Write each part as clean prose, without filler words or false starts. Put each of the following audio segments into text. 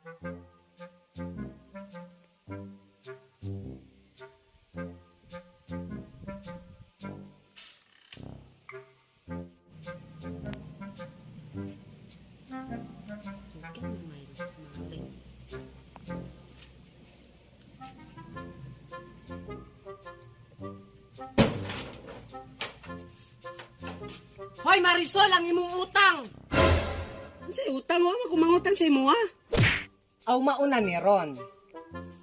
Hoy Marisol, ang imong utang. Unsay utang wa man ko mangutang sa imo ha? Aw mauna ni Ron.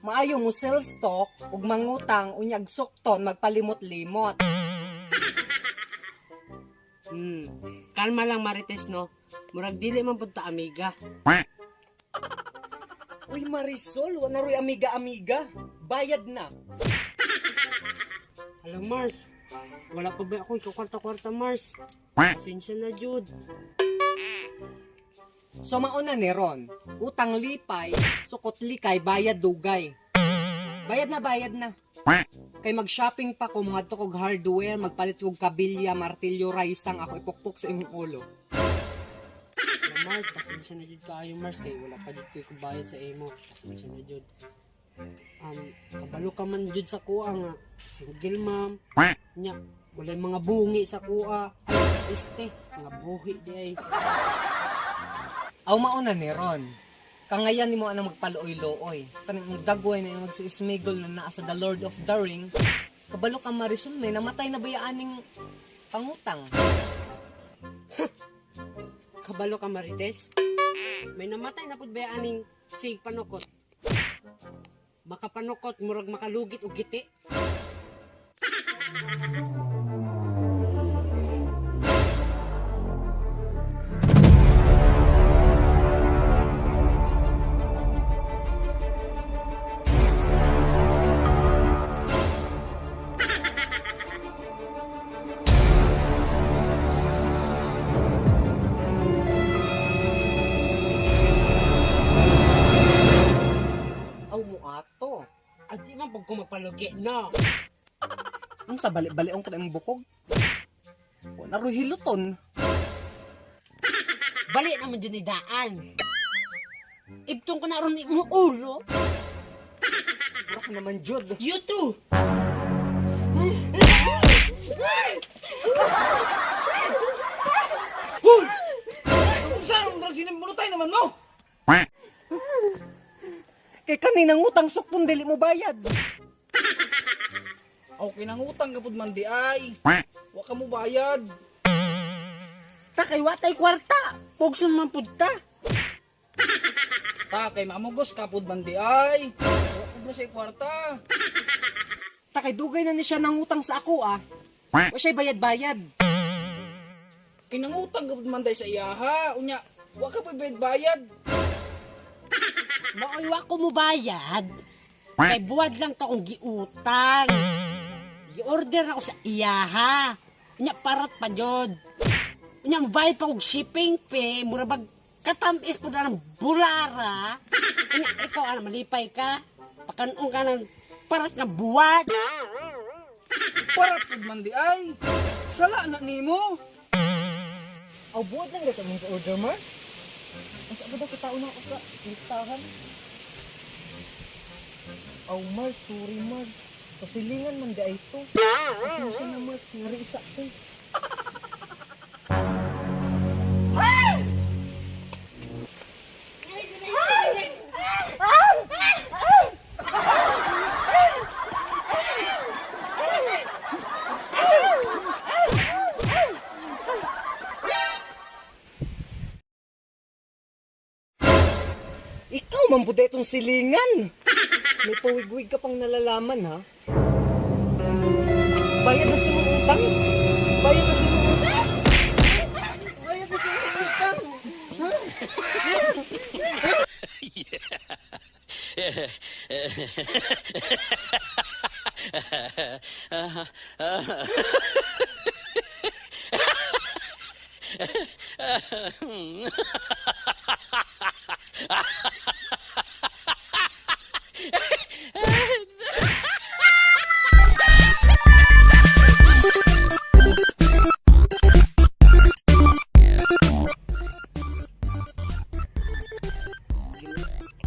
Maayo mo sales talk ug mangutang unyag sukton magpalimot-limot. Hmm. Kalma lang Marites no. Murag dili man pud ta amiga. Uy Marisol, wa na roy amiga-amiga. Bayad na. Hello Mars. Wala pa ba ako ikaw kwarta-kwarta Mars? Pasensya na jud. So mauna ni Ron, utang lipay, sukot likay, bayad dugay. Bayad na, bayad na. Kay mag-shopping pa ko, mga kog hardware, magpalit kog kabilya, martilyo, raysang ako ipukpok sa imong ulo. Hello Mars, pasensya na jud kaayo Mars kay wala pa jud koy kubayad sa imo. Pasensya na jud. Kabalo ka man jud sa kuha nga single ma'am. Nya, walay mga bungi sa kuha. Ay, este, mga buhi di ay. Aw mauna ni Ron. Kangayan nimo anang magpaluoy-luoy. Kaning ang dagway na yung magsi-smigol na naa sa The Lord of the Ring. Kabalo ka Marisol, may namatay na ba aning pangutang? Kabalo ka Marites. May namatay na pud ba aning sig panukot. Makapanukot murag makalugit og giti. Aw mo ato. At di man pud ko magpalugi no. Ang sa bali-baliong ka na imong bukog. Wa na roy hiluton. Bali naman dyan ni daan. Ibtong ko na ron imong ulo. Mura ka naman jud. You too. Hoy! Unsa ang drug sinimulutay naman mo? Kay kaninang utang sukton dili mo bayad. Aw kinangutang ka pud man di ay. Wa ka mo bayad. Ta kay watay kwarta. Pugson man pud ta. Ta kay mamugos ka pud man di ay. Wa pud mo siya kwarta. Ta kay dugay na ni siya nangutang sa ako ah. Wa siya bayad-bayad. Kinangutang ka pud man day sa iyaha. Unya, wa ka pud bayad. Maoy wa ko mo bayad. Kay buwad lang ta kong giutang. Giorder ako sa iyaha. Unya parat pa jud. Unya mobayad pa kog shipping fee, mura bag katamis pud ang bulara. Unya ikaw ana malipay ka. Pakanong ka ng parat nga buwad. Parat pud man di ay. Sala na nimo. Aw buwad lang dito mong order Mars. Asa ba daw kita una ako sa listahan? Aw Mars, sorry Mars. Sa silingan man di ay to. Pasensya na Mars, ngari isa ko. Ikaw man buday itong silingan. May pawigwig ka pang nalalaman ha. Bayad na sa mong utang. Bayad na sa mong utang. Bayad na sa mong utang.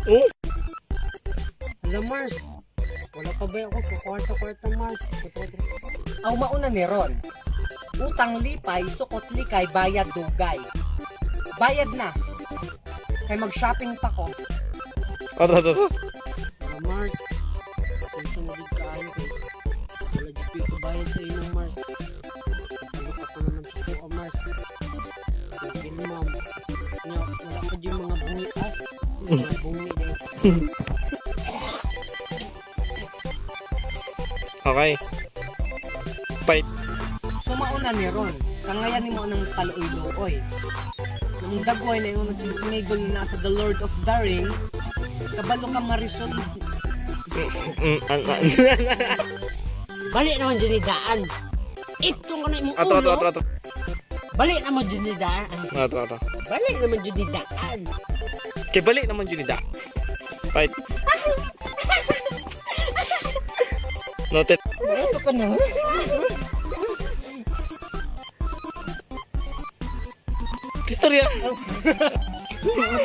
Oh. Hala, Mars. Wala pa ba ako? Kukwarta-kwarta, Mars. Aw mauna ni Ron. Utang lipay, sukot likay, bayad dugay. Bayad na. Kay mag-shopping pa ko. Ato, ato, ato. Hala, Mars. Pasensya mo gid kaayo kay wala jud ko bayad sa imong, Mars. Ano pa pa naman sa kuha, Mars. Sige, ma'am. Nya, wala pa jud mga bungi ah. Mga bungi dahil. Okay. Fight. So mauna ni Ron, kangayan nimo ng paluoy-luoy. Nung dagway na yung nagsismigol na nasa The Lord of the Ring, kabalo ka marisol. An. Balik naman dyan ni daan. Itong ka na imong Ato, ato, ulo. ato, ato. Balik naman dyan ni daan. Ay, Ato, ato. balik naman dyan ni daan. Kay balik naman yun da. Fight. Noted. Ito ka na. Istorya. Ito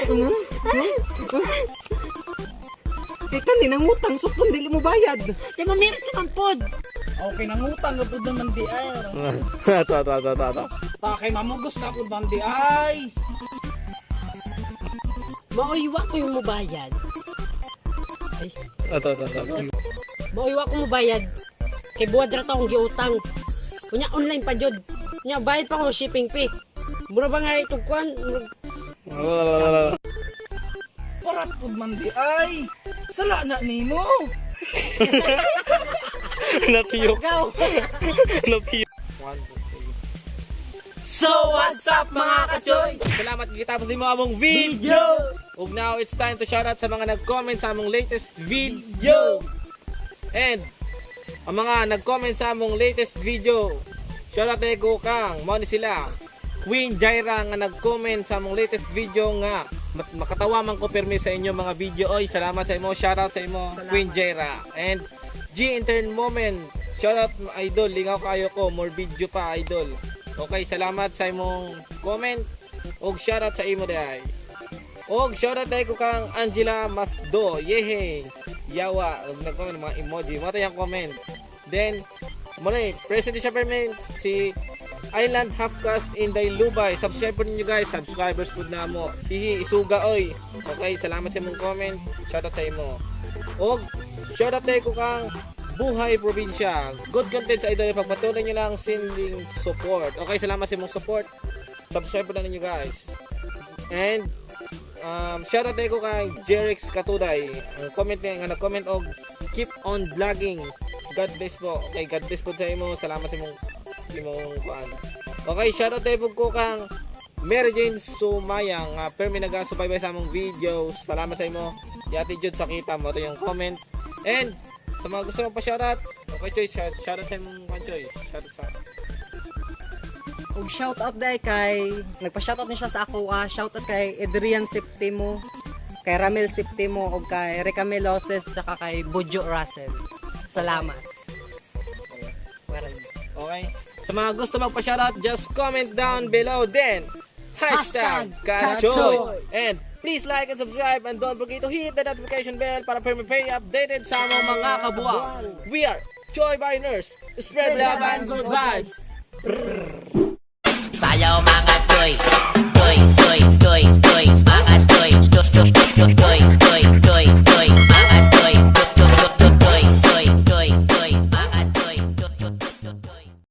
ka na. Kay kanin ang utang, sukton dili mo bayad. Di ba meron ka man pod? Okay, nangutang nga pud naman di ay. Ato, ato, ato, ato, ato. Ta kay mamugos na pud man di ay. Mauywa ko yung mubayad. Ay, Ato, ato, ato. mauywa ko mubayad. Kay buwad ra to akong giutang. Kunya online pa jud. Kunya bayad pa ko shipping fee. Mura ba nga itong kuan? Parat pud man di ay. Sala na nimo. Napiyok. Go! Napiyok. So what's up, mga kachoy? Salamat gitapos nimo among video. Ug now it's time to shout out sa mga nag-comment sa among latest video. And ang mga nag-comment sa among latest video. Shout out ko kang mao ni sila. Queen Jaira nga nag-comment sa among latest video nga makatawa man ko permi sa inyo mga video. Oy, salamat sa imo. Shout out sa imo. Salamat. Queen Jaira. And G Intern Moment. Shout out, idol, lingaw kayo ko, more video pa, idol. Okay, salamat sa imong comment og shout out sa imo diay. Og shout out dai ko kang Angela Masdo. Yehe. Yawa, og nag-comment ng mga emoji. Mo yung comment. Then muna present siya permanent si Island Halfcast in Daylubay. Subscribe po ninyo, guys. Subscribers po na mo. Hihi, isuga oy. Okay, salamat sa imong comment. Shout out sa imo. Og shout out dai ko kang Buhay Probinsya. Good content sa idol. Pagpatuloy nyo lang sending support. Okay, salamat sa imong support. Subscribe po na ninyo, guys. And shout out ko kay Jerix Katuday. Ang comment niya nga nag-comment og keep on vlogging. God bless po. Okay, God bless po sa imo. Salamat sa imong imong kuan. Okay, shout out tayo po ko kang Mary Jane Sumaya nga permi nagasubaybay sa among videos. Salamat sa imo. Yati jud sa kita mo ito yung comment. And sa mga gusto mong pa-shoutout, okay Choy, shout out sa imong kuan, Choy. Shout out sa Ug shout out dai kay nagpa-shoutout ni siya sa ako ah, shout out kay Adrian Septimo, kay Ramel Septimo ug kay Recamel Loses tsaka kay Bojo Russell. Salamat. Okay? Sa mga gusto magpa-shoutout, just comment down below then #Kachoy. And please like and subscribe and don't forget to hit the notification bell para permi pay updated sa among mga kabuang. We are Choy Biners. Spread love and good vibes. Sayaw, mga choy. Choy, choy, choy, choy. Mga choy. Choy, choy, choy, choy.